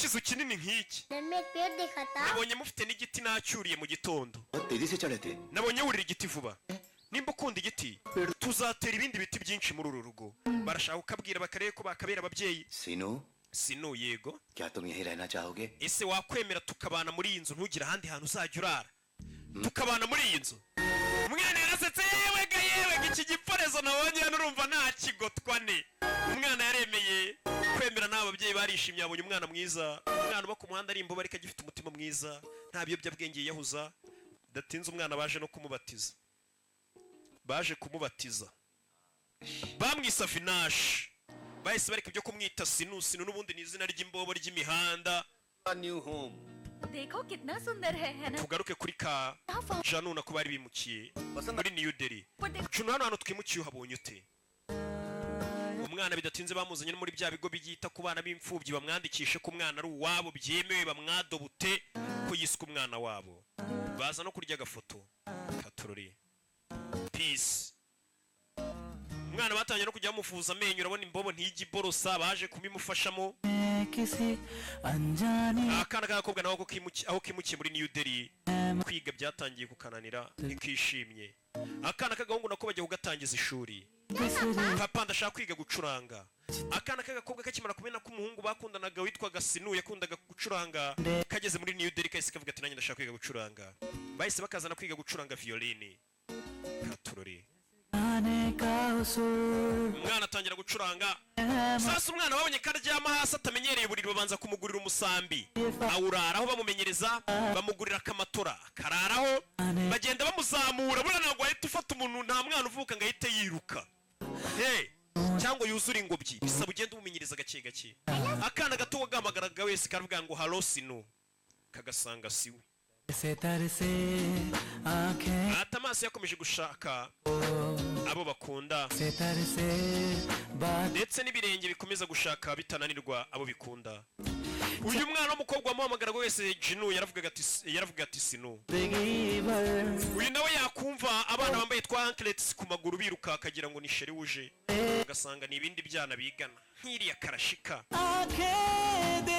Ikizu kinini nk'iki. घर में एक पेड़ देखा था। Nabonye mufite n'igiti nacyuriye mu gitondo. बहुत तेजी से चढ़े थे। Nabonye wurira igiti vuba. Nimba ukunda igiti, tuzatera ibindi biti byinshi muri uru rugo. Barashaka kukabwira bakarebe ko bakabera ababyeyi. Sinu. Sinu, yego. क्या तुम यहीं रहना चाहोगे? Ese wakwemera tukabana muri iyi nzu, ntugire ahandi hantu uzajya urara, tukabana muri iyi nzu? Umwana yarasetse. Yewe ga yewe ga, iki giporezo nabonye hano urumva nta kigotwa ne. Umwana yaremeye. Kwemera n'aba babyeyi barishimye, babonye umwana mwiza, umwana uba ku muhanda ari imboba ariko agifite umutima mwiza, nta biyobyabwenge yiyahuza. Bidatinze umwana baje no kumubatiza, baje kumubatiza, bamwise Avinashi. Bahise bareka ibyo kumwita Sinu. Sinu n'ubundi ni izina ry'imbobo ry'imihanda. New home. देखो कितना सुंदर है, है ना? Tugaruke kuri ka Janu nako bari bimukiye muri New Delhi. Janu, hano hantu twimukiye uhabonye ute? Umwana bidatinze bamuzanye no muri bya bigo byita ku bana b'imfubyi, bamwandikishe ko umwana ari uwabo byemewe, bamwadobute ko yiswe umwana wabo. Baza no kurya agafoto katurori peace. Umwana batangiye no kujya bamufuza amenyo. Urabona imbobo ntijya iborosa, baje kubimufashamo. किसी अनजानी Akana k'agakobwa nawe aho kimukiye muri New Delhi, kwiga byatangiye kukananira, ntikishimye. Akana k'agahungu nako bajya kugatangiza ishuri. Papa, ndashaka kwiga gucuranga. Akana k'agakobwa kakimara kumena ko umuhungu bakundanaga witwaga Sinu yakundaga gucuranga, kageze muri New Delhi kahise kavuga ati: "Nanjye ndashaka kwiga gucuranga." Bahise bakazana kwiga gucuranga violini katurori. आने का उसूल। Umwana atangira gucuranga. Sasa umwana babonye ko aryama hasi, atamenyereye uburiri, babanza kumugurira umusambi awuraraho bamumenyereza, bamugurira akamatora akararaho, bagenda bamuzamura. Buriya ntabwo wahita ufata umuntu, nta mwana uvuka ngo ahite yiruka hey, cyangwa yuzure ingobyi, bisaba ugenda umumenyereza gake gake. Akana gato wagahamagaraga wese karavuga ngo: "Hello Sinu," kagasanga siwe. से तरसे आंखें। Ati amaso yakomeje gushaka abo bakunda, से तरसे बात। ndetse n'ibirenge bikomeza gushaka bitananirwa abo bikunda. Uyu mwana w'umukobwa wamuhamagaraga wese Jinu, yaravuga ati: "Sinu." जिंदगी भर। Uyu nawe yakumva abana bambaye twa anklets ku maguru biruka, akagira ngo ni chéri wuje, ugasanga ni ibindi byana bigana nk'iriya karashika. आंखें।